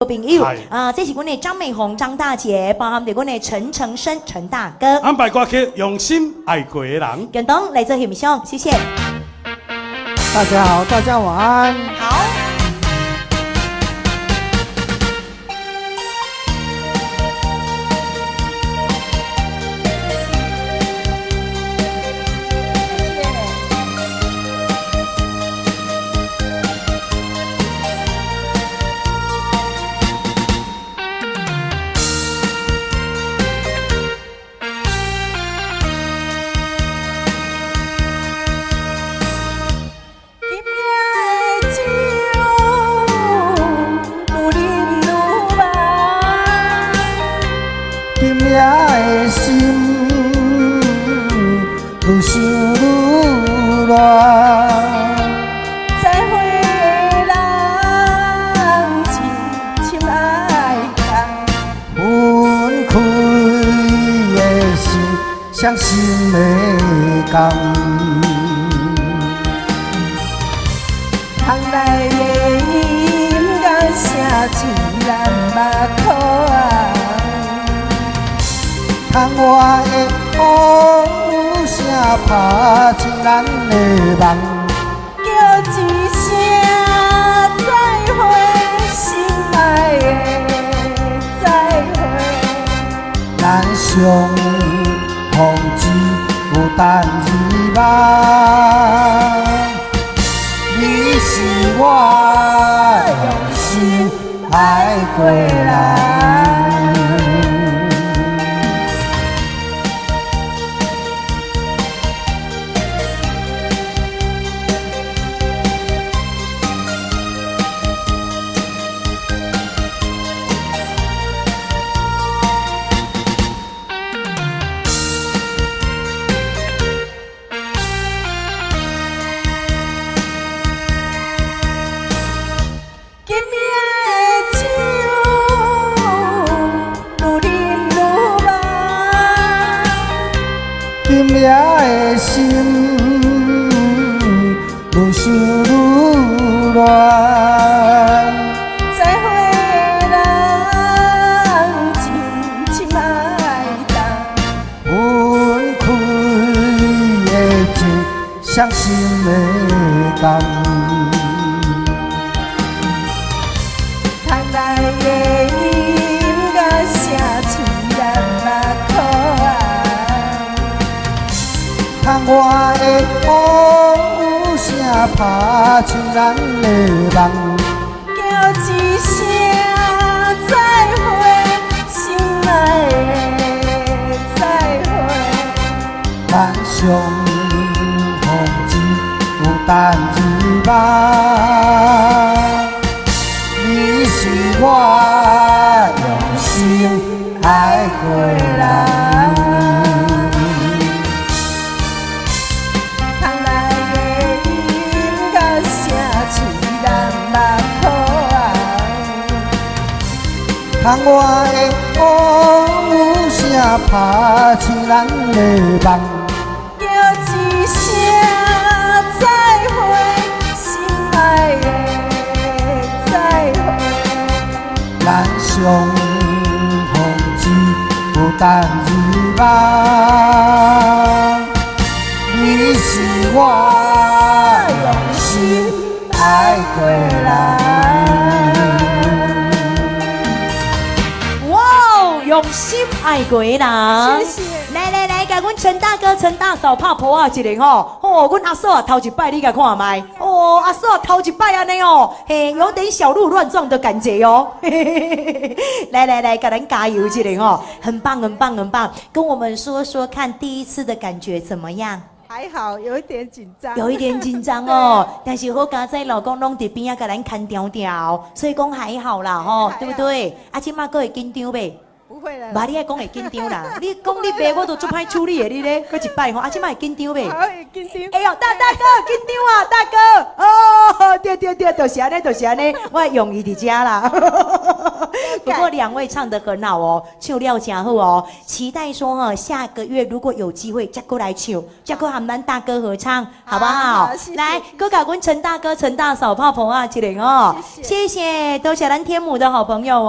朋友啊，這是阮的張美紅張大姐，包含著阮的陳誠生陳大哥。安排歌曲《用心愛過的人》，共同來做欣賞，謝謝。大家好，大家晚安。好。今夜的心愈想愈乱，再會的人真深愛人，分開的是傷心的工。窗內的音樂聲一咱目眶紅。窗外的雨聲拍醒咱的夢，叫一聲再會，心愛的再會。咱相逢只有等一晚，你是我用心愛過的人。今夜的酒愈啉愈茫，今夜的心愈想愈乱，再會的人真深愛人，分開的一傷心的工。窗內的音樂聲刺咱目眶紅。窗外的雨聲拍醒咱的夢，叫一聲再會，心愛的再會。咱相逢只有等一晚，你是我用心愛過的人。窗內的音樂聲刺咱目眶紅。窗外的雨聲拍醒咱的夢，叫一聲再會，心愛的再會。咱相逢只有等一晚，你是我用心愛過的人。哇，用心愛過的人。謝謝。來來來，共阮陳大哥、陳大嫂拍噗仔一下吼。哦，阮阿嫂啊，頭一擺你共看覓？哦，阿嫂啊，頭一擺按呢哦，嘿，有點小鹿亂撞的感覺哦。來來來，共咱加油一下吼，很棒，很棒，很棒。跟我們說說看，第一次的感覺怎麼樣？還好，有一點緊張。有一點緊張哦，但是好佳哉老公攏佇邊仔共咱牽牢牢，所以講還好啦吼，對不對？啊，這馬閣會緊張袂？不會啦。無，你愛講會緊張啦！你講你袂，我都足歹處理的你咧，閣一擺吼，啊，這馬會緊張袂？好，會緊張。哎喲，大大哥緊張啊，大哥！哦，對對對，就是按呢，就是按呢，我用伊佇遮啦。不過兩位唱得很好哦，唱了誠好哦。期待說哈，下個月如果有機會，再過來唱，再過和咱大哥合唱，好不好？好，謝謝。來，閣共阮陳大哥、陳大嫂拍噗仔一下哦，謝謝謝，多謝咱天母的好朋友哦。